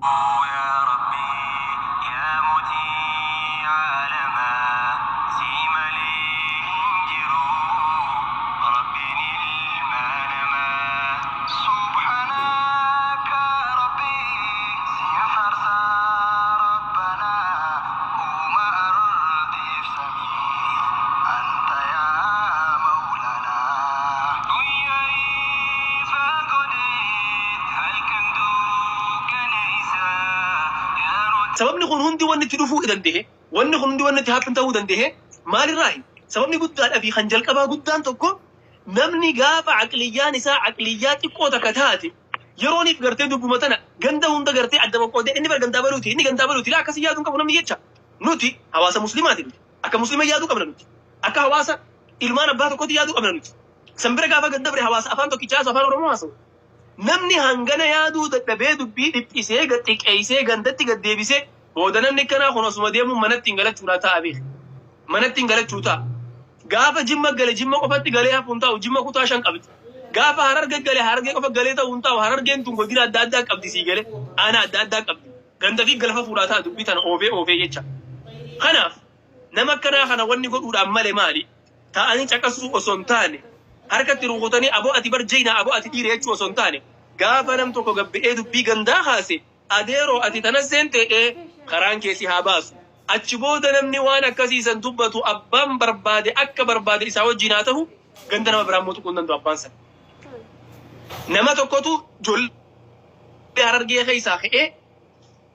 Yaa Rabbii yaa motii aalamaa sii malee hin jiruu Rabbiin ilmaa namaa. Subhanaka Rabbii siin faarsaa Rabbanaa uuma ardiif samii anta yaa mawlanaa. Guyyaa ifa godhe halkan dukkaneessa yeroo. Sababni kun hundi wanni itti dhufuu danda'e, wanni kun hundi wanni itti happen ta'uu danda'e maalirraayi? Sababni guddaadhaa fi kan jalqabaa guddaan tokko, namni gaafa aqliyyaan isaa aqliyyaa xiqqoo takka taate, yerooniif gartee dubbuma tana ganda hunda gartee adda qoqqoodee, inni bar gandaa baluuti, inni gandaa baluuti, laa, akkasii yaaduu hin qabu namni jecha. Nuti hawaasa muslimaati. Nuti akka muslima yaaduu qabna. Nuti akka hawaasa ilmaan abbaa tokkotti yaaduu qabna. Nuti san bira gaafa gad dabre hawaasa afaan tokkicha haasa'u, afaan Oromoo haasa'u. Namni hangana yaaduu dadhabee dubbii dhiphisee, gad xiqqeessee, gandatti gad deebisee, booda namni akkanaa kun osuma deemuun manatti hin galachuudhaa ta'a. Beeka, manatti hin galachuu ta'a. Gaafa Jimma gale Jimma qofatti galee hafuun ta'u, Jimma kutaa shan qabdi. Gaafa Hararge gale Harargee qofa galee ta'uu hin ta'u, Harargeen tun godina adda addaa qabdi, sii gale, aanaa adda addaa qabdi. Ganda fi galfa fuudhaa ta'a dubbii tana oofee oofee jecha. Kanaaf nama akkanaa kana wanni godhuudhaan malee maali? Ta'anii caqasuu osoo hin taane, harkatti rukutanii, "Aboo, ati bar jeenaa, aboo, ati dhiira" jechuu osoo hin taane, gaafa nam tokko gabbi'ee dubbii gandaa kaase, "Adeeroo, ati tana seente, ee karaan keessi haa baasu." Achi booda namni waan akkasiisan dubbatu abbaan barbaade akka barbaade isaa wajjin haa ta'u, ganda nama biraan immoo tuquu hin danda'u abbaan sana. Nama tokkotu ijoollee Harargee keessaa ka'ee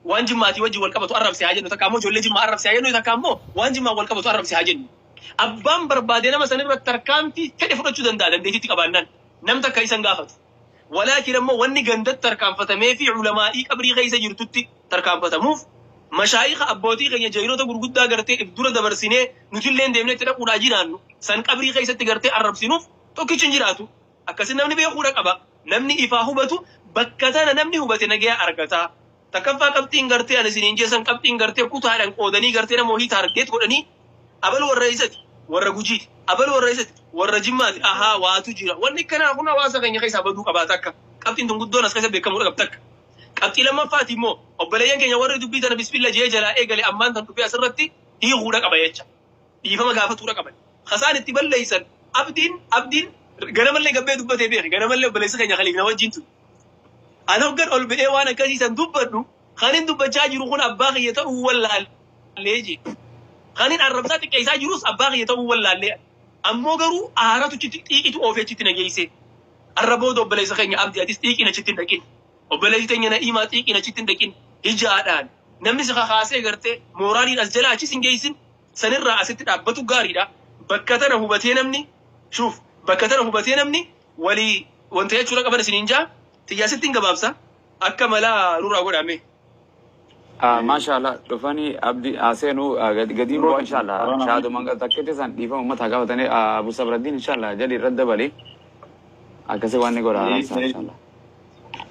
waan Jimmaatii wajjin wal qabatu arrabse haa jennu, takka ammoo ijoollee Jimmaa arrabse haa jennu, takka ammoo waan Jimmaa wal qabatu arrabse haa jennu. Abbaan barbaade nama sanirratti tarkaanfii fedhe fudhachuu danda'a dandeettiitti qabaannaan. Nam takka isan gaafatu. Walaakin ammoo wanni gandatti tarkaanfatamee fi ulamaa'ii qabrii keessa jirtutti tarkaanfatamuuf, mashaayika abbootii keenya jayinoota gurguddaa gartee if dura dabarsinee nutilleen deemnee itti dhaquudhaa jiraannu san qabrii keessatti gartee arrabsinuuf tokkichi hin jiraatu. Akkasi namni beekuudha qaba. Namni ifaa hubatu, bakka tana namni hubate nagaya argata. Takkaffaa qabxiin gartee ani isiniin jeessan, qabxiin gartee kutaadhaan qoodanii gartee nama wahii target godhanii, abalu warra isati, warra Gujiiti, abalu warra isati, warra Jimmaati, ahaa, waatu jira. Wanni kanaa kun hawaasa keenya keessaa baduu qabaa. Takka qabxiin tun guddoon as keessa beekamuudha qabdi takka. Qabxii lammaffaati immoo, obboleeyyan keenya warri dubbii tana bismilla jee jalaa eegale ammaan tan dhufee asirratti hiikuudha qaba jecha. Dhiifama gaafatuudha qaban. Kasaan itti balleessan Abdiin ganamallee gabbee dubbatee beeki. Ganamallee obboleessi keenya Khaliif na wajjin ture. Ani hoggan ol ba'ee waan akkasii san dubbadhu, kanin dubbachaa jiru kun abbaa kiyya ta'uu wallaallee jee. Kanin arrabsaa xiqqeessaa jirus abbaa kiyya ta'uu wallaallee. Ammoo garuu aaratu achitti xiiqitu oofee achitti na geessee. Arra booda, obboleessa keenya Abdii, atis xiiqiin achitti hin dhaqin. Obboleessi teenya Na'iimaa, xiiqiin achitti hin dhaqin. Hijaadhaan namni si kakaasee gartee mooraaliin as jalaa achis hin geessin. Sanirraa asitti dhaabbatu gaariidha. Bakka tana hubatee namni, shuuf, bakka tana hubatee namni walii wanta jechuudha qaban isiniin jaa. Tiyya asitti hin gabaabsa. Akka malaa nurraa godhame. Maasha Allah, dhufanii Abdi seenuu gadiin bu'aa inshallah. Shaaduma takkitti san dhiifama uummata gaafatanii Abu Sabraddiin inshallah jedhi irra dabali. Akkasii waan ni godha haaraamsa inshallah.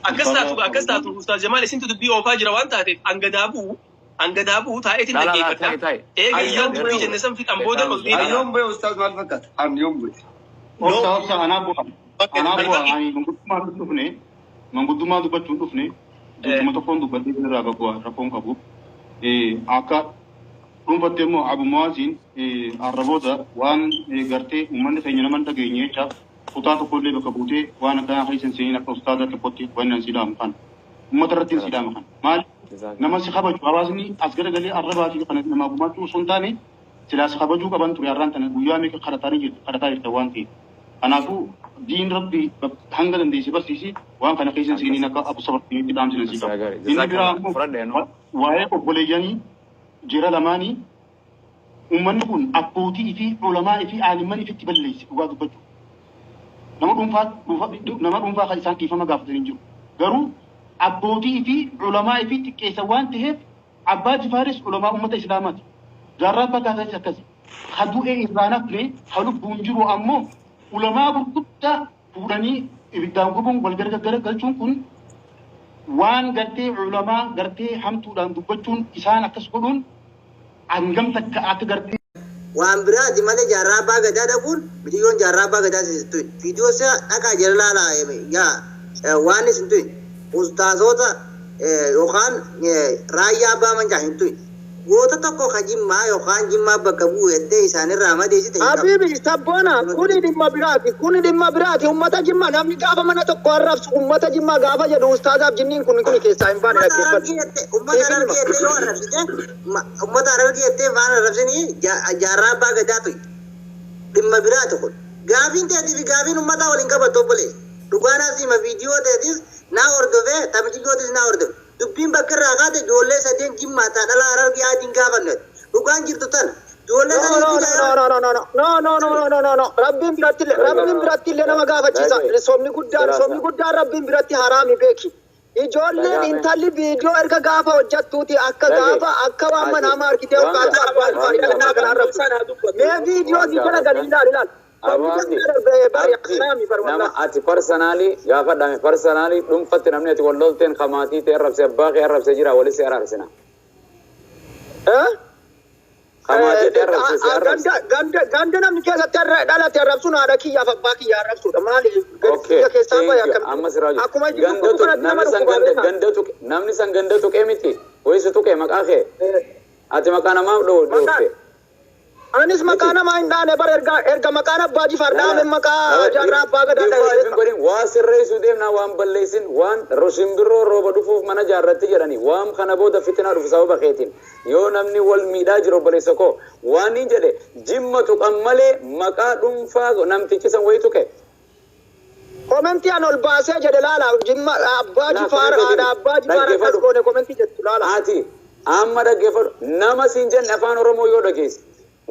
Akkas taatu, akkas taatu, Ustaaz Jamaal, isintu dubbii oofaa jira waan taateef hangadaa bu'u taa'eetiin Laa laa laa, dhaggeeffadha. ta'i ta'i. Eega Ayyoon isaan dubbii jenne san fixan booda ol deebi'a. Ayyoon bu'e, Ustaaz, maal fakkaata? An yoon bu'e. Obsa, obsa, anaa bu'a. Anaa bu'a. Alfaqi. Ani manguddummaa dhufne, manguddummaa dubbachuun dhufne, jechuma tokkoon dubbadhee irraa bakka rakkoon qabu. Akka dhuunfatte immoo Abu Muwaasiin arraboota waan gartee uummanni keenya nama hin dhageenye jechaaf kutaa tokkollee bakka buutee waan akkanaa keessa hin seeniin, akka ustaaza tokkotti wanni an siidhaamu kana. Uummata irratti hin siidhaama kana. Maali? Nama si kabaju hawaasni as garagalee arrabaa fi kana namaa gumaachuu osoo hin taane, silaa si kabajuu qaban ture. Har'aan tana guyyaa meeqa kadhataanii jirtu, kadhataa jirta waan ta'eef. Kanaafuu diin Rabbii hanga dandeesse barsiisi, waan kana keessa hin seeniin, akka Abu Sabartiinitti dhaamsina sii qaba. Inni biraa ammoo waa'ee obboleeyyanii jira lamaanii, uummanni kun abbootii fi ulamaa fi aalimman ifitti balleesse dhugaa dubbachuu. Nama dhuunfaa kan isaan dhiifama gaafatan hin jiru. Garuu abbootii fi ulamaa fi xiqqeessan waan ta'eef, Abbaa Jifaaris ulamaa uummata Islaamaati. Jaarraa Abbaa Gaadaatis akkasi. Ha du'e irraa nafne, ha lubbuun jiru ammoo ulamaa gurguddaa fuudhanii ibiddaan gubuun wal gargalchuun kun waan gartee ulamaa gartee hamtuudhaan dubbachuun isaan akkas godhuun hangam takka akka gartee Waan biraati malee Jaarraa Abbaa Gadaa dhaquun bitiyyoon Jaarraa Abbaa Gadaa isin tuyin. Viidiyoo isaa dhaqaa jala laalaa, yaa waan isin tuyin. Ustaazota Yookaan Raayyaa Abbaa Mancaa hin tuqne. Goota tokko ka Jimmaa yookaan Jimmaa bakka bu'u jettee isaanirraa madeessite hin qabdu. Habibi sabboona, kuni dhimma biraati, kuni dhimma biraati. Ummata Jimmaa namni gaafa mana tokko arrabsu, ummata Jimmaa gaafa jedhu, ustaazaaf jinniin kun keessaa hin baane. Ummata dhaggeeffadhu. Harargee jettee, ummata Harargee jettee yoo arrabsite, ummata Harargee jettee waan arrabsinii Jaarraa Abbaa Gadaa tuqe. Dhimma biraati kun. Gaafiin teetii fi gaafiin ummataa waliin qabattu, obboleessa. Dhugaan asima viidiyoo teetis naa hordofee, taphichiyyootis naa hordofe. Dubbiin bakka irraa kaate ijoollee sadeen Jimmaa taa dhalaa Harargee adiin gaafanne. Dhugaan jirtu tana. Ijoollee No, sanii no, fi no, no, no, no, no, no, no, no, no, no, no. Rabbiin biratti illee, Rabbiin biratti illee nama gaafachiisa. Sobni guddaan Rabbiin biratti haraami, beeki. Ijoolleen intalli viidiyoo erga gaafa hojjattuuti akka gaafa akka waan mana nama argitee ol kaatu abbaa jifaar kana arrabsu. Mee viidiyoo si jala galii ilaali, ilaali. Abaabdi, Bari Abdi, haraami bar nama wallah. Ati personally gaafadhame, personally dhuunfatti namni ati wallolteen kamaatii ta'e arrabse, abbaa kee arrabse jira, walis si araarsina. Eh? Kamaatii ta'e arrabse si arrabse. Ganda ganda ganda namni keessatti dhalate arrabsuun haadha kiyyaaf abbaa kiyya arrabsuudha. Maali Okay, biyya keessaa thank bahe you. akkamitti? Amma sirraa jiru. Akkuma itti Ganda dhukkubu tuqe kanatti nama namni san dhukkubaa ganda beekaa. ganda tuqe, namni san ganda tuqee miti. Wayii si tuqe maqaa kee. Ati maqaa namaa Maqaa dhoofte. Anis maqaa Miti. namaa hin dhaane bara, erga maqaan Abbaa Jifaar dhaame maqaa Jaarraa Abbaa Gadaa dhahe Dhibbaa hin beekaa. godhin, waa sirreessuu deemnaa, waan balleessin, waan simbirroo rooba dhufuuf mana jaarratti jedhani, waan kana booda fitinaa dhufu sababa keetiin yoo namni wal miidhaa jiru, obboleessa koo, waan hin jedhe Jimma tuqan malee maqaa dhuunfaa namtichi san wayii tuqe. Komentii an ol baasee jedhe laala, Jimma Abbaa Laa Jifaar komentii haadha Abbaa Jifaar akkas dhaggeeffadhu. goone komentii jettu laala. Ati amma dhaggeeffadhu, nama siin jenne afaan Oromoo yoo dhageesse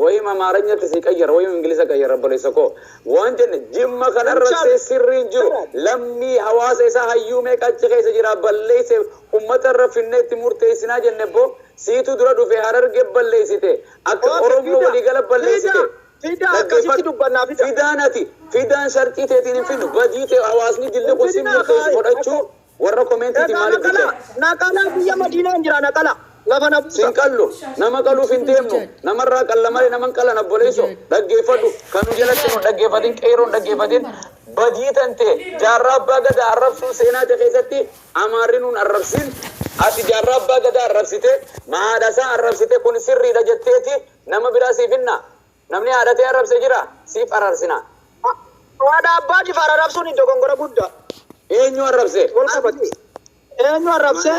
wayim Amaaranyatti si qayyara, wayim Ingilisa qayyara. Obboleessa koo, waan jenne Jimma kanarra Inshallah. sirriin jiru, lammii hawaasa isaa hayyuu meeqa achi keessa jira, balleesse ummata irra finnee itti murteessinaa jenne. Boo siitu dura dhufe Hararge balleessite akka Okay, Oromoo fida waliigala balleessite. Fida, fida, akkasitti dubbannaa, fida. Fidaan ati fidaan sharxii teetiin hin finnu, badii ta'e hawaasni jilli kun si Fidinaa murteessu kaayi. fudhachuu warra komeentiiti Egaa maaliif naqala dhufte? Naqala biyya Madiinaa hin jira, naqala lafa na buusa. Sin qallu, nama qaluuf hin deemnu, namarraa qalla malee nama hin qalan. Obboleesso, dhaggeeffadhu, kanu jalatti nu dhaggeeffatin, qeeroon dhaggeeffatin, badii tan ta'e Jaarraa Abbaa Gadaa arrabsuun seenaa ta'e keessatti Amaarri nuun arrabsin, ati Jaarraa Abbaa Gadaa arrabsite, haadha arrabsite, kun sirriidha jetteeti nama biraa siif hinna, namni haadha ta'e arrabse jira, siif araarsina. Haadha Abbaa Jifaar arrabsuun iddoo gongora guddaa. Eenyu arrabse? Wal qabate. Eenyu arrabse?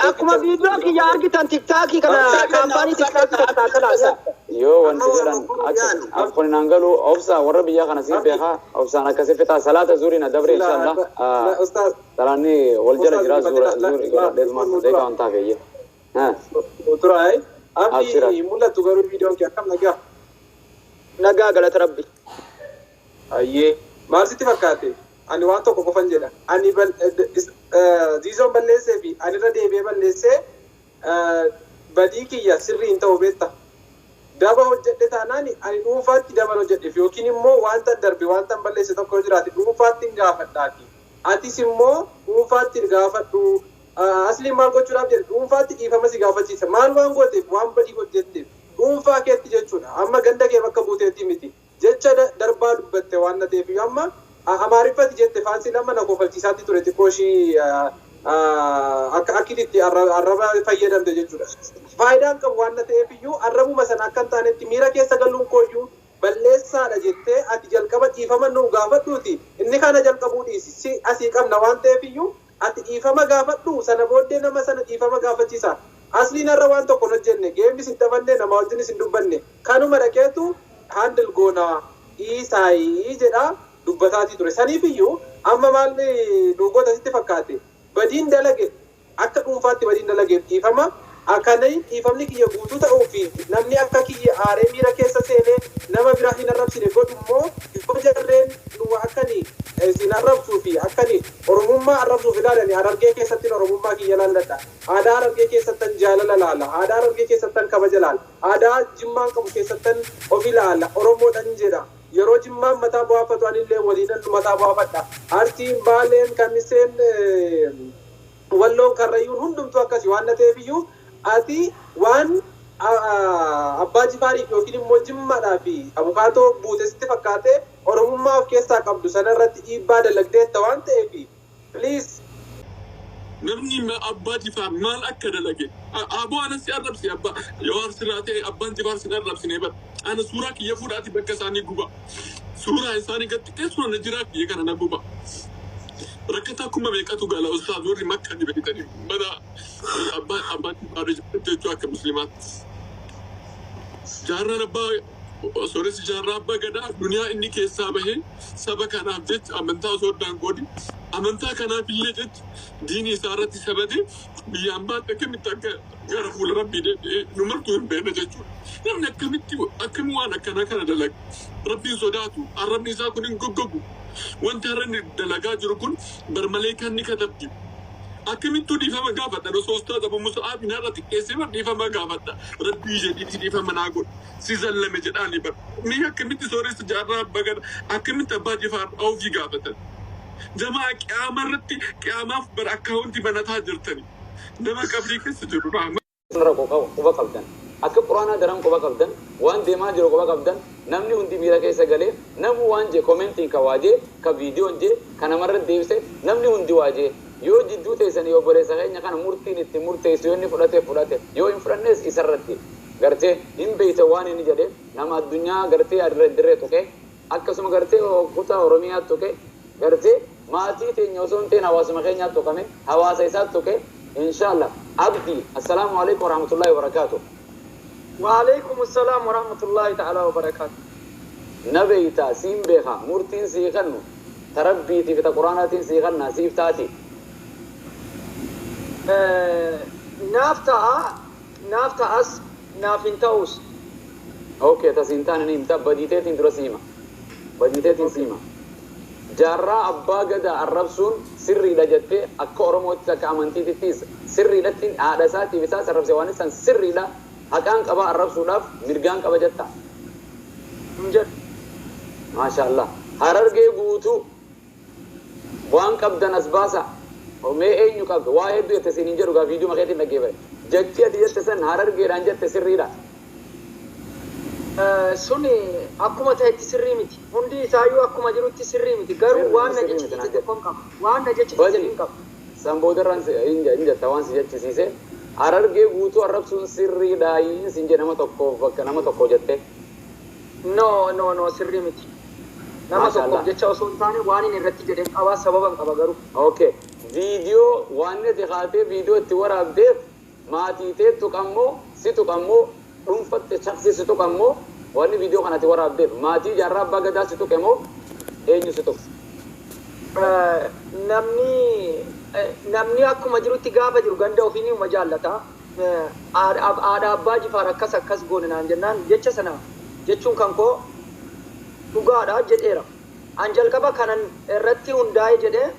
Akkuma viidiyoo kiyya argitan TikTokii kana, kaampaanii TikTokii takkaatalaasa. Yoo wanti jedhan akka akkuma naan galu, obsa warra biyyaa kana siif beekaa, obsaan akkasi fixaa, salaata zuurii na dabre, inshallah. Ustaaz. Salaanni wal jala jira, zuura zuurii godhadheetuma deekaa waan taafeeyye. Turaay. Abshira. Abdi, mul'attu garuu viidiyoon kee, akkam nagaa? Nagaa, galata Rabbi. Ayyee. Maal sitti fakkaate? Ani waan tokko qofan jedha. Ani ziizoon balleessee fi ani irra deebi'ee balleessee badii kiyya sirrii hin ta'u, beekta. Daba hojjedhe taanaan ani dhuunfaatti daba hojjedheef yookiin immoo wanta darbe, wanta balleesse tokko yoo jiraate dhuunfaatti hin gaafadhaati. Atis immoo dhuunfaatti gaafadhu. Asliin maal gochuudhaaf jedhe, dhuunfaatti dhiifama si gaafachiisa. Maal waan gooteef? Waan badii hojjetteef dhuunfaa keetti jechuudha. Amma ganda kee bakka buuteetti miti. Jecha darbaa dubbatte waan na ta'eef amma Amaariffatti jette faansi nama na kofalchiisaatti ture, xiqqoo ishii akka akkitti arraba fayyadamte jechuudha. Faayidaan qabu waan na ta'eef iyyuu arrabuma sana akka hin taanetti miira keessa galuun kooyyuu balleessaadha jettee ati jalqaba dhiifama nu gaafadhuuti. Inni kana jalqabuu dhiisi, si asii qabna waan ta'eef iyyuu ati dhiifama gaafadhu, sana booddee nama sana dhiifama gaafachiisa. Asliin har'a waan tokko hin hojjenne, gameis hin taphanne, nama wajjinis hin dubbanne, kanuma dhaqeetu handle goonaa dhiisaayii jedha dubbataatii ture. Saniif iyyuu amma maal nu goota sitti fakkaate? Badiin dalage, akka dhuunfaatti badiin dalageef dhiifama. Akkanai dhiifamni kiyya guutuu ta'uu fi namni akka kiyya aaree miira keessa seenee nama biraa hin arrabsine godhu immoo yoo jarreen nu akkani isin arrabsuu fi akkani Oromummaa arrabsuuf ilaalani, Harargee keessatti Oromummaa kiyya laalladha. Aadaa Harargee keessattan jaalala laala. Aadaa Harargee keessattan kabaja laala. Aadaa Jimmaan qabu keessattan of ilaala. Oromoodhan jedha. Yeroo Jimmaan mataa bu'aafatu anillee waliinan mataa bu'aafadha. Arsiin, Baaleen, Kamiseen, Walloon, Karrayyuun hundumtuu akkasii waan na ta'eef iyyuu ati waan Abbaa Jifaariif yookiin immoo Jimmaadhaa fi abukaatoo buute sitti fakkaate, Oromummaa of keessaa qabdu sana irratti dhiibbaa dalagdeetta waan ta'eef Please. Namni abbaa Jifaar maal akka dalage, aboo ana si arrabse, abbaa yoo arsinaa ta'e abbaan Jifaar sin arrabsine bar. Ana suuraa kiyya fuudhaati bakka isaanii guba. Suuraa isaanii gad xiqqeessuun ana jiraa kiyya kana na guba. Rakkataa kuma meeqatu gala, ustaaz, warri Makka ni beektanii mana abbaan Jifaar jechuu akka musliimaatti. Jaarraan abbaa sooressi jaarraa abbaa gadaa duniyaa inni keessaa bahee saba kanaaf jecha amantaa osoo addaan qoodi amantaa kanaaf illee jecha diinii isaa irratti sabate biyyaan baatti akkamitti akka gara fuula rabbii deebi'ee nu martuu hin beekne jechuudha. Namni akkamitti akkami waan akkanaa kana dalaga? Rabbiin sodaatu, arrabni isaa kun hin goggogu. Wanti har'a inni dalagaa jiru kun barmalee kan ni katabdi. Akkamittuu dhiifama gaafadha? Osoo ustaaz Abu Musa'aab narra xiqqeessee bar dhiifama gaafadha. Rabbii jedhiiti dhiifama naa godhu. Si zallame jedhaani bar. Mee akkamitti sooressa jaarraa abbaa gadaa akkamitti abbaa Jifaar ofii gaafatan? Jamaa qiyaama irratti qiyaamaaf bar akkaawunti banataa jirtani. Nama qabrii keessa jiru rahma. Rakkoo qabu quba qabdan. Akka quraanaa daran quba qabdan, waan deemaa jiru quba qabdan, namni hundi miira keessa galee, namu waan jee commentiin ka waajee, ka viidiyoon jee, ka namarra deebise, namni hundi waajee. Yoo jidduu teessanii obboleessa keenya kana murtiin itti murteessu, yoo inni fudhate fudhate, yoo hin fudhannes isarratti. Gartee hin beeyta waan inni jedhe, nama addunyaa gartee dirree dirree tuqee, akkasuma gartee kutaa Oromiyaa tuqee, gartee maatii teenya osoo hin ta'in hawaasuma keenyaa tuqame, hawaasa isaa tuqe, inshallah. Abdi, assalaamu alaikum warahmatullahi wabarakatuh. وعليكم السلام ورحمة الله تعالى وبركاته. Na beeyta, siin beeka, murtiin sii kannu ta rabbiitii fi ta quraanaatiin sii kanna siif taati. Naaf ta'a, naaf ta'as, naaf hin ta'us. Okay, ta siin taane ni himta, badiiteetiin dura siima. Badiiteetiin siima. Jaarraa abbaa gadaa arrabsuun sirriidha jettee, akka Oromootti akka amantiitittis sirriidhatti, haadha isaatiif isaas arrabse waan isaan sirriidha, haqaan qaba, arrabsuudhaaf mirgaan qaba jetta? Hin jedhu. Maasha Allah. Harargee guutuu waan qabdan as baasa. Mee eenyu qabda? Waa hedduu jette siin hin jedhu gaa, viidiyoo makeetiin dhaggeeffate. Jechi ati jette san harargeedhaan jette sirriidha? Suni akkuma ta'etti sirrii miti. Hundi isaayyuu akkuma jirutti sirrii miti. Garuu Sirrii waan na miti, sirrii miti jechisiise naan jedhe. tokko hin qabu. Waan na jechisiise Badi hin qabu. san boodarraan hin jetta waan si jechisiise. Harargee guutuu arrabsuun sirriidha sin jedhe, nama tokkoof bakka nama tokko jette. No, no, no, sirrii miti. Nama Maasha tokkoof Allah. jecha osoo hin taane waan inni irratti jedheen qabaa, sababa hin qaba garuu. Okay. Viidiyoo waan ati kaatee viidiyoo itti waraabdeef maatii tee tuqammoo si tuqammoo, dhuunfatte shaksi si tuqammoo, wanni viidiyoo kanatti waraabdeef maatii jaarraa abbaa gadaa si tuqe moo eenyu si tuqe? Namni akkuma jirutti gaafa jiru ganda ofii ni uma jaallata. Haadha abbaa Jifaar akkas akkas goone naan jennaan jecha sana jechuun kan koo dhugaadha jedheera. An jalqaba kanan irratti hundaa'e jedhee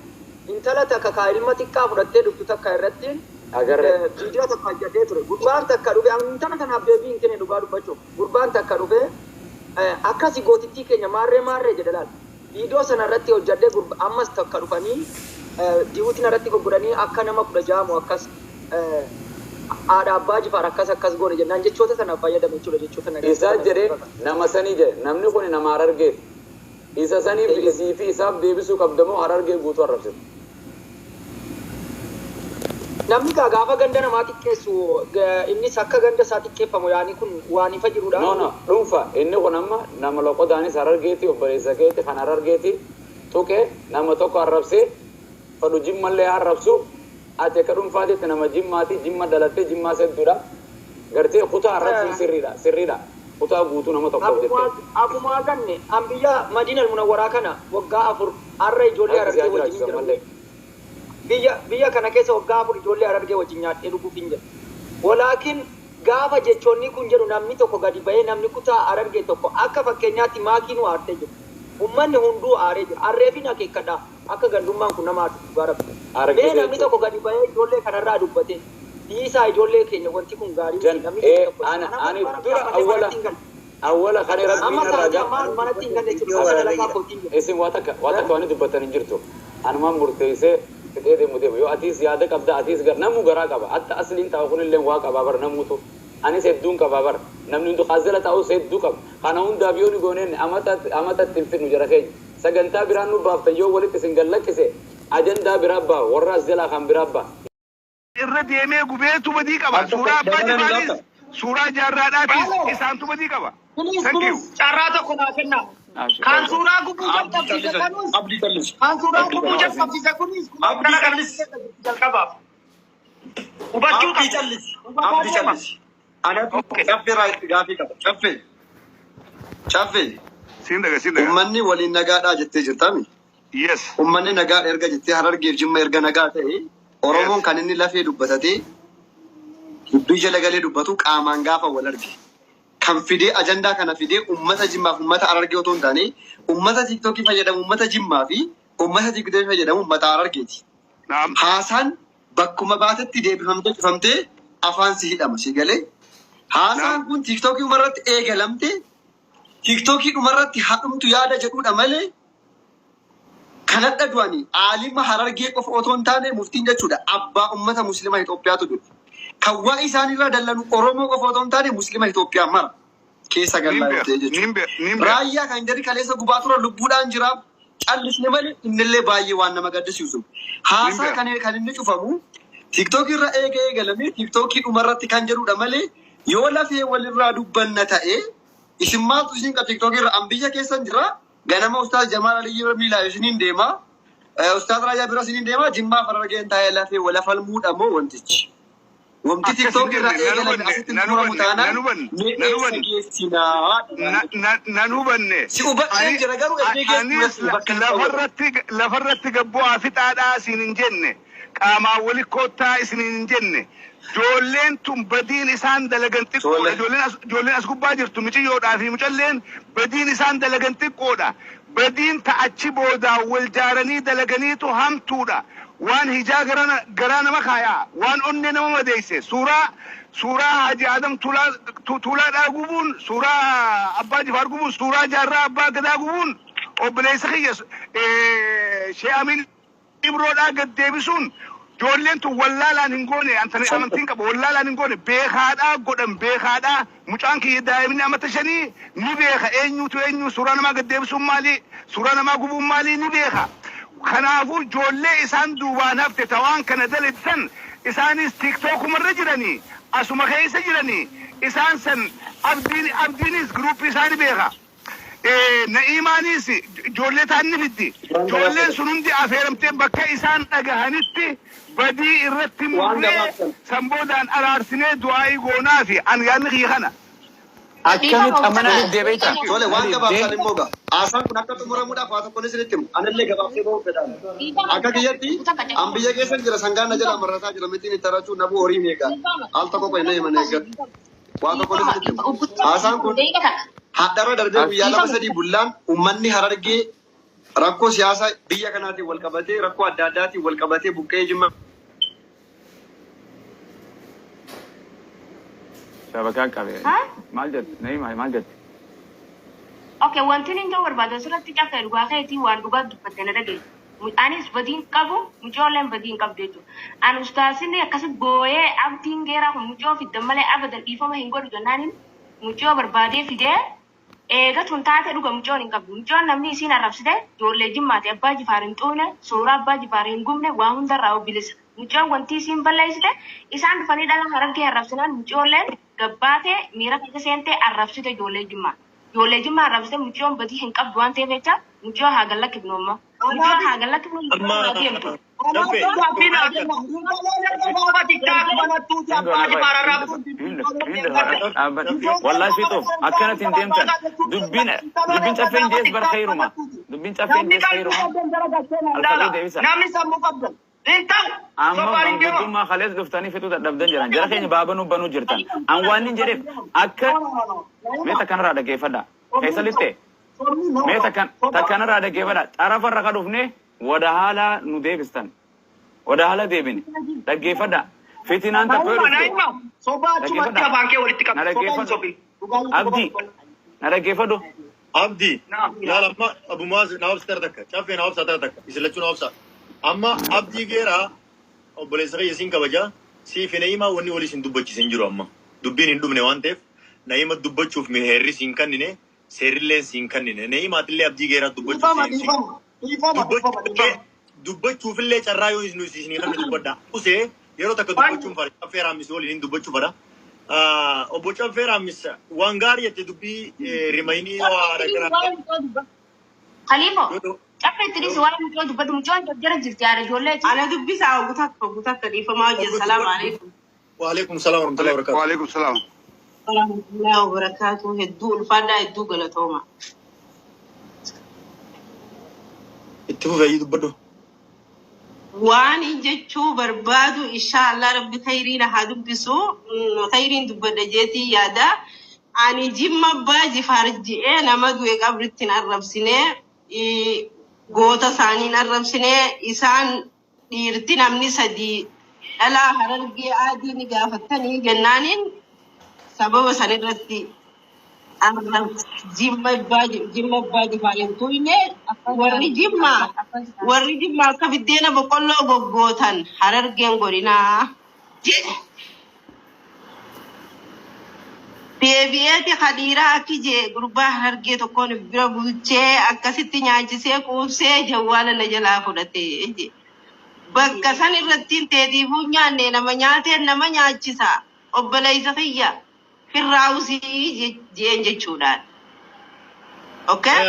intala takka kaa ilma xiqqaa fudhattee dhuftu takka irratti Agarre. viidiyoo tokko hojjetee ture. Gurbaan takka dhufe, intala tanaaf deebii hin kenne dhugaa dubbachuuf. Gurbaan takka dhufe akkasi gootittii keenya maarree maarree jedhe laal. Viidiyoo sana irratti hojjedhee ammas takka dhufanii diiwutiin irratti gurguranii akka nama 16 moo akkas haadha abbaa Jifaar akkas akkas goone jennaan jechoota sana fayyadame jechuudha, jechoota na Isaa jedhee nama sanii jedhe, namni kun nama Harargeeti. Isa saniif isii fi isaaf deebisuu qabdamoo Harargee guutuu arrabsitu? Namni gaa gaafa ganda namaa xiqqeessu innis akka ganda isaa xiqqeeffamu yaani kun waan ifa jirudha. No, dhuunfa inni kun amma nama loqodaanis Harargeeti, obboleessa keeti kan Harargeeti tuqee, nama tokko arrabsee fadhu jimmallee arrabsu, ati akka dhuunfaatitti nama jimmaati, jimma dhalattee jimmaa sedduudha. Gartee kutaa arrabsuun sirriidha, sirriidha, kutaa guutuu nama tokkoof jettee? Abumaa ganne an biyya Madiina Munawwaraa kana waggaa 4 har'a ijoollee Harki si Harargee haa wajjin jiraachisu jira. ammallee. Biyya kana keessa waggaa 4 ijoollee Harargee wajjin nyaadhee dhuguuf hin jedhu. Walaakin gaafa jechoonni kun jedhu namni tokko gadi bahee, namni kutaa Harargee tokko akka fakkeenyaatti maakiinuu aartee jiru. Uummanni hunduu aaree jira. Arreefin akeekkadha. Akka gandummaan kun nama aartu dhugaa rabbi. Mee Argite namni jechuudha. tokko gadi bahee ijoollee kanarraa dubbate. Dhiisaa ijoollee keenya, wanti kun gaarii miti. Jan Namni ee tokko. ana Kanaaf ani dhugaa rabbi dura ammallee awwala manatti hin galle. awwala kan Amma rabbiin irraa sa'aatii gaa ammaa manatti hin galle jechuudha. Akka dalagaa kootiin jira. Isin waa takka waan dubbattan hin jirtu. Anumaan murteessee fixee deemu deema. Yoo atiis yaada qabda, atiis namuu garaa qaba. Hatta asliin taa'u kunillee waa qabaa bara namuutu. Anis hedduun qabaa bara. Namni hundi qaazala taa'us hedduu qaba. Kana hundaaf yoo ni gooneen amata amata itti hin fidnu jara keenya. Sagantaa biraan nu baaftan yoo walitti isin gallakkise Ajandaa biraa ba'a, warra as jalaa kan biraa ba'a. Irra deemee gubeetu badii qaba. Suuraa abbaa jibaanis, suuraa jaarraadhaatis isaantu badii qaba. Thank you. Carraa tokko naa kennaa. Kan suuraa gubuu jalqabsiise kunis. Abdii callis. Kan suuraa gubuu jalqabsiise kunis. Abdii callis. Jalqabaaf. Hubachuu Abdii callis. Abdii callis. Anatu caffee gaafii qaba. Caffee. Caffee. Siin dhaga, siin dhaga. Uummanni waliin nagaadhaa jettee jirtami. Yes. Uummanni nagaa erga jettee, Harargeef Jimma erga nagaa ta'e, Oromoon kan inni lafee dubbatatee dubbii jala galee dubbatu qaamaan gaafa wal arge. Kan fidee ajandaa kana fidee uummata Jimmaaf uummata Harargee otoo hin taane, uummata TikTokii fayyadamu uummata Jimmaa fi uummata TikTokii fayyadamu uummata Harargeeti. Haasaan bakkuma baatetti deebifamtee cufamtee afaan si hidhama, si galee. Haasaan kun TikTokii dhumarratti eegalamte, TikTokii dhumarratti hadhumtu yaada jedhudha malee, kanadha du'anii aalima Harargee qofa otoo hin taane, muftiin jechuudha abbaa ummata Musliima Itoophiyaatu du'e. Kan waa isaanirraa dallanu Oromoo qofa otoo hin taane, Musliima Itoophiyaa mara keessa gallaa yoo ta'e jechuudha. Raayyaa kan jarri kaleessa gubaa turan lubbuudhaan jira. Callisne malee innillee baay'ee waan nama gaddisiisu. Haasaa kan inni cufamu TikTok irra eega eegalamee TikTokii dhumarratti kan jedhudha malee, yoo lafee walirraa dubbanna ta'e, isin maaltu isin qaba TikTok irra? An biyya keessan jira. Ganama Ustaaz Jamaal Aliyyi bira miilaa isiniin deema. Ustaaz Raayyaa bira isiniin deema. Jimmaa Harargeen taa'ee lafee wala falmuudha moo wantichi? Wanti TikTok irraa eegalame asitti xumuramu taanaan mee eessa geessinaa? Nan hubanne. Si hubadheen jira, garuu ergee Anis geessu bakka hin qabu. Lafarratti gabbu'aa fixaadhaa isin hin jenne. Qaamaan wali koottaa isin hin jenne. Ijoolleen tun badiin isaan dalagan xiqqoodha. Ijoolleen as gubbaa jirtu miciyyoodhaa fi mucalleen badiin isaan dalagan xiqqoodha. Badiin ta'achi boodaa wal jaaranii dalaganiitu hamtuudha. Waan hijaa garaa nama kaayaa, waan onnee nama madeesse, suuraa Haji Adam Tuulaadhaa gubuun, suuraa Abbaa Jifaar gubuun, suuraa Jaarraa Abbaa Gadaa gubuun, obboleessa kiyya Shee Amin Ibroodhaa gad deebisuun, ijoolleen tun wallaalaan hin goone. Antani amantiin qaba, wallaalaan hin goone, beekaadhaa godhan, beekaadhaa. Mucaan kiyya daa'imni amata 5 ni beeka eenyutu eenyu, suuraa namaa gad deebisuun maali, suuraa namaa gubuun maali ni beeka. Kanaafuu ijoollee isaan duubaan hafte tawaan kana dalagsan, isaanis TikTokumarra jiranii, asuma keessa jiranii, isaan san abdiinis groupii isaanii beeka. Na'iimaanis ijoollee ta'an ni fiddi. Ijoolleen sun hundi afeeramtee bakka isaan dhagahanitti badii irratti murree, san boodaan araarsinee du'aa'ii goonaa fi an yaadni kiyya kana. Akkamitti amma na dhibdee beektaa? Tole, Na waan dhibdee. gabaabsaan immoo gaa. Haasaan kun akka xumuramuudhaaf waa tokko isinitti himu. Anillee gabaabsee bahuu fedhaan. Akka kiyyatti an biyya keessa jira, sangaan na jalaa marrataa jira, mitiin itti harachuu nabuu horii meeqa. Al tokko qofa hin eeggatu. Waa tokko isinitti himu. Haasaan kun hadharra darbee guyyaa 2 3 bullaan, uummanni Harargee rakkoo siyaasaa biyya kanaatiin wal qabatee, rakkoo adda addaatiin wal qabatee buqqee Jimma Shabakaa qabe. Maal jette? Na'iima, maal jette? Okay, wanti inni ta'uu barbaadu asirratti, Caffee, dhugaa keetii, waan dhugaa dubbatte na dhagaye. Anis badiin qabu, mucoolleen badiin qabdu jechuudha. Ani ustaasinni akkasi booyee, Abdiin Geeraa kun mucoo fiddan malee abadan dhiifama hin godhu jennaaniin, mucoo barbaadee fidee eega tun taate dhuga mucoon hin qabdu. Mucoon namni isiin arrabsite ijoollee Jimmaati. Abbaa Jifaar hin xuune, suuraa Abbaa Jifaar hin gubne, waa hundarraa bilisa. Mucoon wanti isiin balleessite, isaan dhufanii dhala Harargee arrabsinaan, mucoolleen gabbaatee miira keessa seentee arrabsite ijoollee Jimmaa. Ijoollee Jimmaa arrabsite. Mucoon badii hin qabdu waan ta'eef jecha mucoo haa gallakkifnu ammoo. Mucoo haa gallakkifnu, mucoo haa deemtu. Caffee. Gaaffii naa kenna. Gaafa TikTok banattuuti Abbaa Jifaar arrabsuun. Wallahi fixuuf akkanatti hin deemtan. Dubbiin Caffeen jees bar khayruma. Dubbiin Caffeen Namni jees qalbii khayruma. qabdan gara galchee Alfaqii ilaala. deebisa. Namni sammuu qabdan. Hin ta'u. Amma Sobaan hin deemamu. manguddummaa kalees dhuftanii fixuu dadhabdan jiran. Jara keenya baabanuu banuu jirtan. An waan hin jedheef akka mee takkanarraa dhaggeeffadha. Keessa lixxe mee takkanarraa dhaggeeffadha. Xarafarra ka dhufne wada haala nu deebistan. Wada haala deebine. Dhaggeeffadha. Fitinaan takka yoo Naima, dhufte. Naima. Sobaa achumatti Dhaggeeffadha. afaan kee walitti Na qabdi. Sobaa hin dhaggeeffadhu. sobin. Abdii. Na dhaggeeffadhu. Abdi, laala, amma Abu Muaz na obsa tara takka, Caffee na obsa tara takka, isin lachuu na obsa. Amma Abdii Geeraa, obboleessa kiyya, siin kabaja, siif Na'imaa wanni walii isin dubbachiise hin jiru amma. Dubbiin hin dhumne waan ta'eef Na'ima dubbachuuf heerri siin kannine, seerrilleen siin kannine. Na'imaatillee Abdii Geeraa dubbachuuf Dhiifama, siin dhiifama. Dhiifama, dhiifama, dubbachuu dhiifama. Dubbachuufillee carraa yoo isin isinii kan dubbadha. Usee yeroo takka dubbachuun fara Caffee Raammis waliin hin dubbachuu fara. Obbo Caffee Raammis waan gaarii jette dubbii rimayinii waa dhagara. Khaliifo, caffee itti dhiisi waan mucoo dubbatu mucoon jara jirti yaada ijoolleeti. Ana dubbisaa ogu takka dhiifamaa hojii salaamu alaikum. Waalaikum salaam warahmatullahi wabarakatuh. Waalaikum salaam. Warahmatullahi wabarakatuh. Hedduu ulfaadhaa hedduu galatooma. Itti fufee dubbadhu. Waan hin jechuu barbaadu inshaallah rabbi khayriin haa dubbisu. Khayriin dubbadha jeetii yaada. Ani jimma abbaa jifaar ji'ee nama du'e qabritti hin arrabsine goota isaanii hin arrabsine isaan dhiirti namni sadii dhalaa harargee adii ni gaafattanii jennaaniin sababa sanirratti jimma abbaa jifaar hin tuyne warri jimma akka biddeena boqqolloo goggootan harargeen godinaa jedhe. Deebi'eeti kadiiraa akki jee gurbaa harargee tokkoon bira bulchee akkasitti nyaachisee quubsee jawwaala na jalaa fudhate je. Bakka san irratti teetiifuu nyaanne nama nyaateen nama nyaachisa obboleessa kiyya firraawusii jeen jechuudhaan. Okay?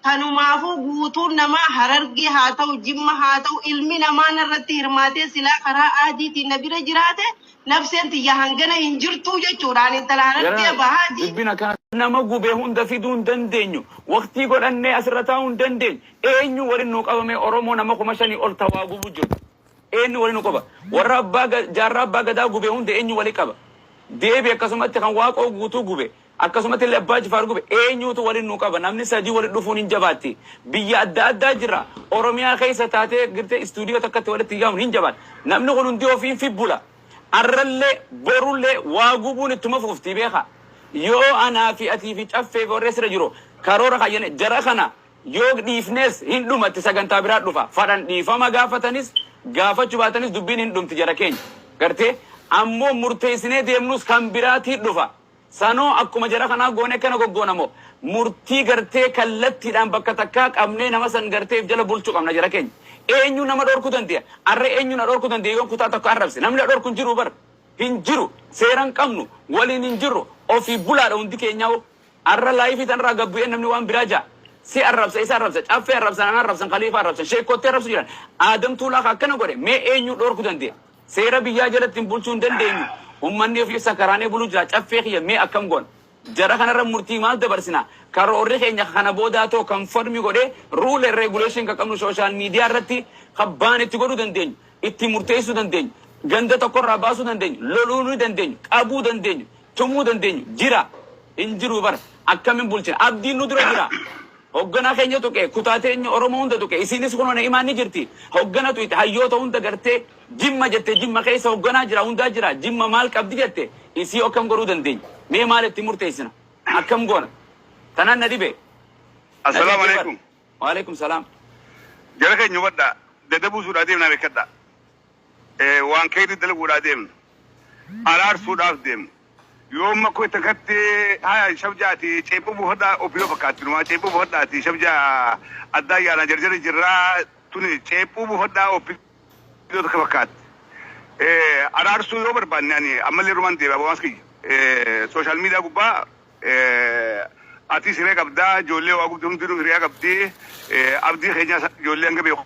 Tanumaafuu guutuun namaa harargee haa ta'u jimma haa ta'u ilmi namaa narratti hirmaatee silaa karaa aadiitiin na bira jiraate nafseen tiyya hangana hin jirtuu jechuudhaan intala harargee bahaati. Dubbiin akkana nama gubee hunda fiduu hin dandeenyu. Waqtii godhannee asirra taa'uu hin dandeenyu. Eenyu waliin nuu qabame Oromoo nama 5,000 ol tawaa gubuu jiru. Eenyu waliin nuu qaba. Warra abbaa jaarraa abbaa gadaa gubee hunda eenyu walii qaba. Deebi akkasumatti kan waaqoo guutuu gube. Akkasumatti illee abbaa jifaar gube eenyuutu waliin nuu qaba. Namni sadii waliin dhufuun hin jabaatti. Biyya adda addaa jira. Oromiyaa keessa taatee girtee istuudiyoo takkatti walitti yaamuun hin jabaatu. Namni kun hundi ofiin fibbula. Arrallee borullee waa gubuun ittuma fufti beeka. Yoo anaa fi atii fi caffee fi warri asirra jiru karoora kayyane jara kana yoo dhiifnes hin dhumatti sagantaa biraa dhufa. Fadhan dhiifama gaafatanis gaafachuu baatanis dubbiin hin dhumti jara keenya. Gartee ammoo murteessinee deemnus kan biraatii dhufa. Sanoo akkuma jara kanaa goone akkana goggoonamo murtii gartee kallattiidhaan bakka takkaa qabnee nama san gartee jala bulchuu qabna jara keenya. Eenyu nama dhorkuu dandeenya? Arra eenyu na dhorkuu dandeenya yoo kutaa tokko arrabse? Namni na dhorku hin jiru bar. Hin jiru. Seera hin qabnu. Waliin hin jirru. Ofii bulaadha hundi keenyaa. Arra laayifii tanarraa gabbu'ee namni waan biraa ja'a. Si arrabsa, isa arrabsa, caffee arrabsan, ana arrabsan, khaliifa arrabsan, sheekottee arrabsu jiran. Aadam Tuulaa akkana godhe mee eenyu dhorkuu dandeenya? Seera biyyaa jalatti hin bulchuu hin dandeenyu. Uummanni ofii sakaraanee buluu jira. Caffee kiyya mee akkam goona? Jara kanarra murtii maal dabarsina? Karoorri keenya kana boodaa ta'u kan formi godhee rule and regulation kan qabnu social media irratti kabbaan itti godhuu dandeenyu, itti murteessuu dandeenyu, ganda tokkorraa baasuu dandeenyu, loluu ni dandeenyu, qabuu dandeenyu, tumuu dandeenyu jira. Hin jiru bara. Akkamiin bulchina? Abdiin nu dura jira. Hoogganaa keenya tuqe, kutaa teenya Oromoo hunda tuqe, isinis kunoo imaan ni jirti. Hooggana tuqe, hayyoota hunda gartee jimma jette jimma keessa hoogganaa jira hundaa jira. Jimma maal qabdi jette isii akkam godhuu dandeenya? Mee maal itti murteessina? Akkam goona? Tanaan na dhibe. Assalaamu alaikum. Waalaikum salaam. Jara keenya hubadhaa. Dadabuusuudhaa deemnaa beekadhaa. Waan keetii dalaguudhaa deemna. Araarsuudhaaf deemna. Yoo amma takkatti haya shabjaati ceephuu buufadhaa ofiyyoo fakkaatti numaa ceephuu buufadhaati shabjaa addaa ayyaana jarjara jirraa tuni ceephuu buufadhaa ofiyyoo takka fakkaatti. Araarsuu yoo barbaanne ani ammallee rumaan deebi'a bomaas kiyya. Social media gubbaa ati siree qabdaa ijoollee waa gubdee hundinuu hiriyaa qabdi abdii keenya ijoollee hanga beeku.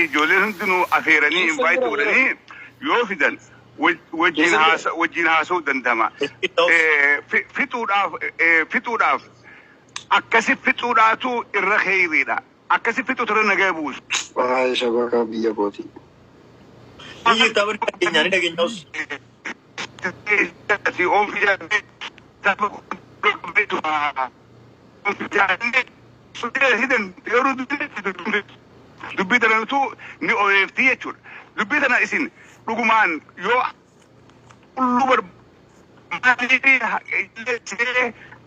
Ijoolleen hundinuu afeeranii invite godhanii yoo fidan wajjin haasa'uu danda'ama. Fixuudhaaf akkasi fixuudhaatu irra kheyriidha. Akkasi fixuutu irra nagaa buusu. Baay'ee shabaka biyya kooti. Biyyi itti abanii dhageenya ni dhageenya us. Si oomishee dubbii tanaatu ni oyeeftii jechuudha. Dubbii tana isin dhugumaan yoo qulluu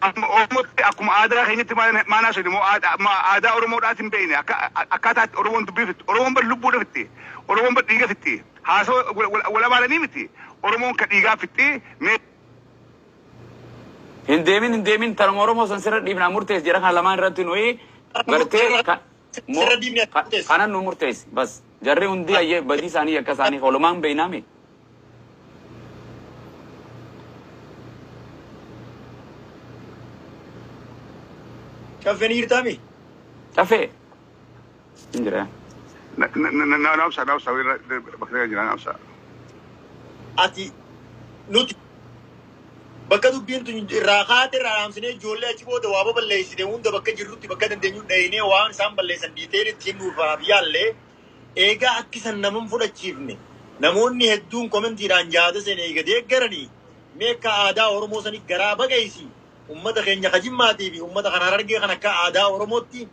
Oromootti akkuma aadaa keenyatti maanaa sun immoo aadaa Oromoodhaas hin beekne akkaataa Oromoon dubbii fixu. Oromoon bar lubbuudha fixxi. Oromoon bar dhiiga fixxi. Haasawaa wal abaalanii miti. Oromoon ka dhiigaa fixxi. Mee Hin deemin, hin deemin, tanuma Oromoo san sirra dhiibnaa murteessi jedha. Kana lamaan irratti nuyi gartee Sirra dhiibnee murteessi. Kanan nu murteessi bas. Jarri hundi ayyee badii isaanii akka isaanii olumaan beeynaami. Caffee ni jirtaami? Caffee. Hin jira. Na obsa, na obsa, bakka jira, na obsa. Ati nuti bakka dubbiin tun irraa kaate irraa dhaamsinee, ijoollee achi booda waa baballeessite hunda bakka jirrutti bakka dandeenyu dhayinee waan isaan balleessan detail itti himuudhaaf yaallee, eegaa akki san nama hin fudhachiifne, namoonni hedduun commentiidhaan yaada seen eega deeggaranii, mee akka aadaa Oromoo sanii garaa baqeessi, ummata keenya ka Jimmaatii fi ummata kan Harargee kan akka aadaa Oromootti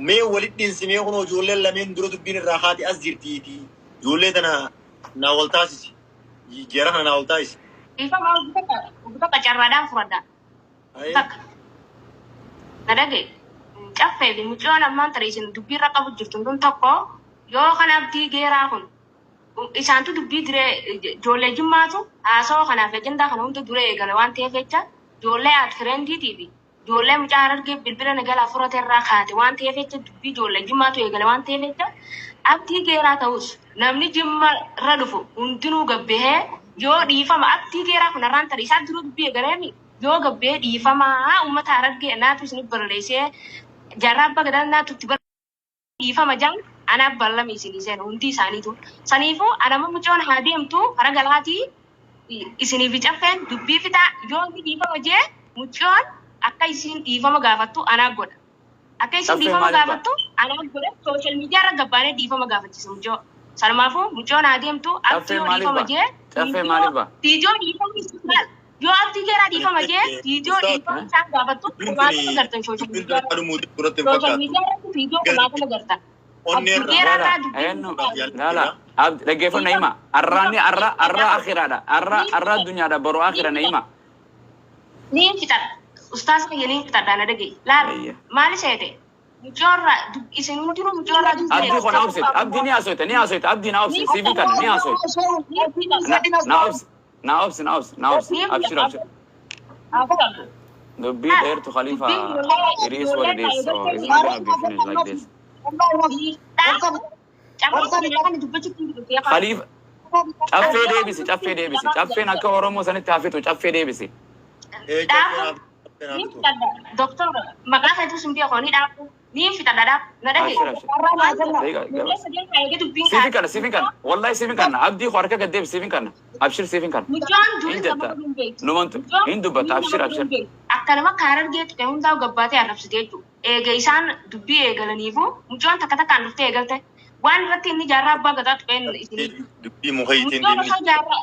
mee walitti dhinsimee, kunoo ijoolleen lameen dura dubbiin irraa kaate as jirtiiti, ijoollee tana naa wal taasisi, jara kana naa wal taasisi. Dhiifama, takka carraadhaan fudhadha. Takka. Na dhagaye. Caffee fi mucayyoon ammaan tana isin dubbiirra qabu jirtu tun tokko yoo kan Abdii Geeraa kun isaantu dubbii diree ijoollee Jimmaatu haasawaa kanaaf ajandaa kana hunda duree eegale waan ta'eef jecha, ijoollee at friendiitii fi ijoollee mucaa Harargee bilbila nagalaa furate irraa kaate waan ta'eef jecha, dubbii ijoollee Jimmaatu eegale waan ta'eef jecha, Abdii Geeraa ta'us namni Jimma irra dhufu hundinuu gabbahee yoo dhiifama Abdii Geeraa kun har'aan tana isaan duruu dubbii eegaleemi yoo gabbahee dhiifama uummata Harargee naatu isinif barreessee, jaarraa abbaa gadaa naatu itti dhiifama jaan, anaaf ballami isinii seenu hundi isaaniitu. Saniifuu anama mucoon haa deemtu kara galaatii isiniif caffeen dubbii fixaa. Yoo inni dhiifama jee, mucoon akka isiin dhiifama gaafattu anaa godha. Akka isin Caffeen dhiifama maaliif ba'a? gaafattu anaa godha. Social media irra gabbaanee dhiifama gaafachiisa mucoo. Sanumaafuu mucoon haa deemtu. Abdii Caffeen yoo maaliif dhiifama ba'a? jee Caffeen maaliif ba'a? Viidiyoo dhiifama isaan yoo Abdii Geeraa dhiifama jee viidiyoo dhiifama isaan gaafattu Dubbiin kumaatama tuni gartan social dubbiin media tuni dhumuu duratti hin social fakkaattu. media irratti viidiyoo kumaatama gartan. Onnee Abdii irraa Geeraa Laala, irraa dubbiin eenyu? Laala. Laala, abdi dhaggeeffadhu Naima. Arraanni arra arra akhiraadha. Arra arra addunyaadha, boru akhira, Naima. Niin fixadha. Ustaas kiyya, niin fixadha, na dhaga'i. Laal, maali seete? Mucoorraa isin hundinuu mucoorraa dubbii Abdii kun obsit. Abdii ni haasofte, ni haasofte. Abdii na obsi, siifin kana ni haasofte. Na obsi, na obsi, na obsi, na obsi. Abshir, abshir. Dubbii dheertu Khalifa, it is what it is. So it's not gonna be finished like this. Khalifa, caffee deebisi, caffee deebisi. Caffeen akka Oromoo sanitti haa fixu, caffee deebisi. Doktor, maqaa keetu sin beeku, ni dhaabu. Ni fixadha, dhaab. Na dhaga'i. Abshir, abshir. Siifin kana, siifin kana. Wallahi siifin kana. Abdii koo harka gad deebisi, siifin kana. Abshir, siifin kana. Mucaan durii Hin nama jetta. godhuun beektu. Numantu hin dubbatta. Abshir, abshir. Akka nama kaarargee tuqe hundaa'u gabbaatee arrabsite jechuudha. Eega isaan dubbii eegalaniifu mucaan takka takkaan dhuftee eegalte. Waan irratti inni jaarraa abbaa gadaa tuqeen isinii. Dubbii mukayitiin Mucaan deemni. osoo jaarraa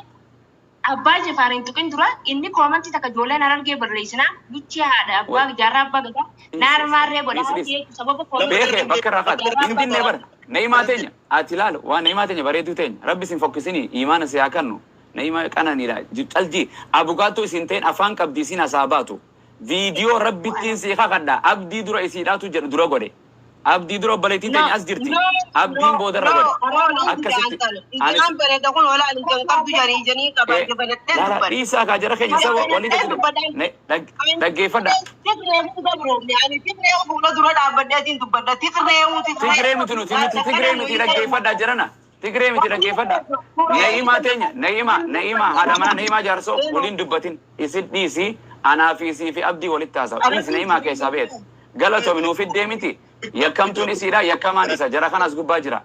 abbaa Jifaar hin tuqin dura inni commentii takka ijoolleen Harargee barreessinaa luchi haadha abbaa jaarraa abbaa gadaa naarmaarree godhaa jechuudha sababa Beekee bakka irraa kaate. Hin dinnee bara. Na'imaa teenya. Ati ilaal waan na'imaa teenya bareedduu teenya. Rabbi isin fokkisinii imaana si haa kennu. Na'imaa qananiidha. Calji abukaatoo isin ta'in afaan qabdi isin hasaa baatu. Viidiyoo rabbittiin sii kakadha. Abdii dura isiidhaatu jedhu dura godhe. Abdii dura obboleettiin teenya as jirti. Abdiin boodarra godhe. Akkasitti. Anis Ijaan bareeda kun olaa ijaan qabdu jedhanii ijanii qaba jabalatee Laala dubbadha. dhiisaa kaa jara keenya saba walii dhaggeeffadha. Tigree gabroomne, ani Tigree fuula dura dhaabbadheetiin dubbadha. Tigree Tigree miti, nuti Tigree miti, dhaggeeffadha jarana. Tigree miti, dhaggeeffadha. Na'imaa teenya, Na'imaa, Na'imaa haadha manaa Na'imaa jaarsoo waliin dubbatin isin dhiisi, anaa fi isii fi Abdii walitti haasa'a. Dhiisi, Na'imaa keessaa beet. Galatoomi, nuuf iddee miti. Yakkamtuun isiidha, yakkamaan isa jara kanas gubbaa jira.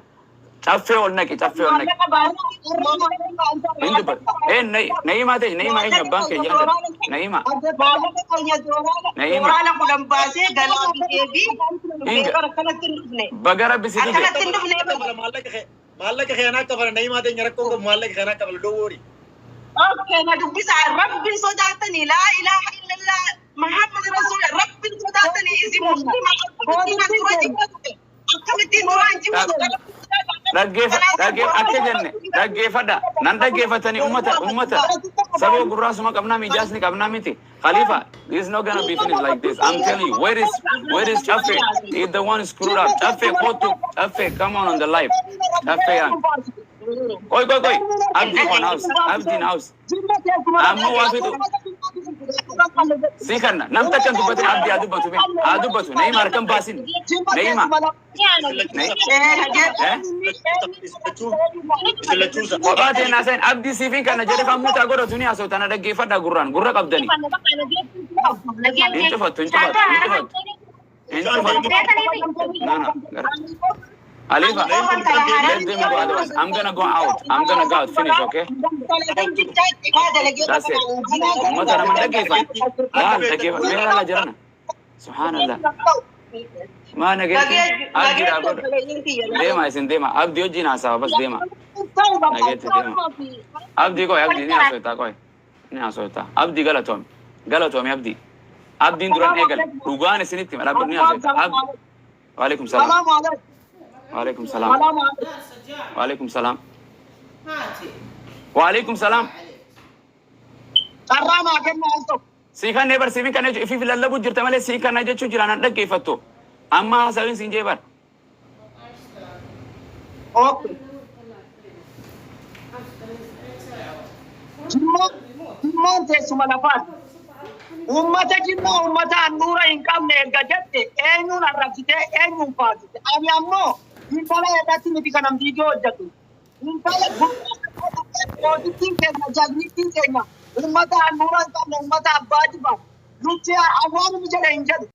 Caffee ol naqi, caffee ol naqi. Hin dubbatu. Ee, Na'imaa teenya, Na'imaa eenyu abbaan keenya jedha. Na'imaa. Maallaqa keenya Na'imaa. doolaara 10 baasee galaa bitee fi Inga. akkanatti hin dhufne. Baga rabbi si fide. Akkanatti hin dhufne. Maallaqa kee anaa kafala, Na'imaa teenya, rakkoon qabu, maallaqa kee anaa kafala, don't worry. Okay, na dubbisa. Rabbiin sodaatanii, laa ilaaha illallah Muhammad Rasuul, Rabbiin sodaatanii, isin muslima akkamittiin as dura jibbatu, akkamittiin duraan jibbatu? Dhaggeeffa, akka jenne dhaggeeffadha. Nan dhaggeeffatanii ummata saba gurraasuma qabnaa, miijaasni qabnaa miti. Khalifa, this is not gonna be finished like this. I'm telling you, where is Chafe? He's the one screwed up. Chafe, kootu, Chafe, come on the live. Chafe yan. Koi, koi, koi. Abdi on house. Abdi in house. Ammoo waa fidu. Sii kanna nam takka hin dubbatin abdii haa dubbatu mee haa dubbatu Naima harkan baasin Naima. Kophaa ta'e naasa'in abdii siifin kana jedhe kan mutaa godhatu ni haasa'u tana dhaggeeffadhaa gurraan gurra qabdani. Hin cufattu hin cufattu hin cufattu hin cufattu. No no gara. Alifa, let them go otherwise. I'm gonna go out. I'm gonna go out. Finish, okay? That's it. Uummata nama dhaggeeffan. Laal dhaggeeffan. Mee laala jirana. Subhaanallah. Maa nageetti abdii dhaa godha. Deema isin deema. Abdii wajjin haasawa bas deema. Nageetti deema. Abdii qoy abdii ni haasoftaa qoy. Ni haasoftaa. Abdii galatoomi. Galatoomi abdii. Abdiin duran eegale. Dhugaan isinitti hima. Dhaabbatni ni haasoftaa. Abdii. Waalaikum salaam. Waalaikum salaam. Waalaikum salaam. Waalaikum salaam. Carraa naa kenna al tokko. Sii kannee bar siifin kana jechuun ifiif lallabuu jirta malee sii kana jechuu jira nan dhaggeeffattu. Amma haasawin siin jee bar. Okay. Jimmaan Jimmaan teessuma lafaati. Uummata Jimmaa uummata handhuura hin qabne erga jette eenyuun arrabsitee eenyuun faarsite. Ani ammoo intala irratti miti kanan viidiyoo hojjetu. Intala guddaa gootittiin keenya jagnittiin keenya uummata handhuura hin qabne uummata abbaa jifaar. Luchee awwaan inni jedhe hin jedhu.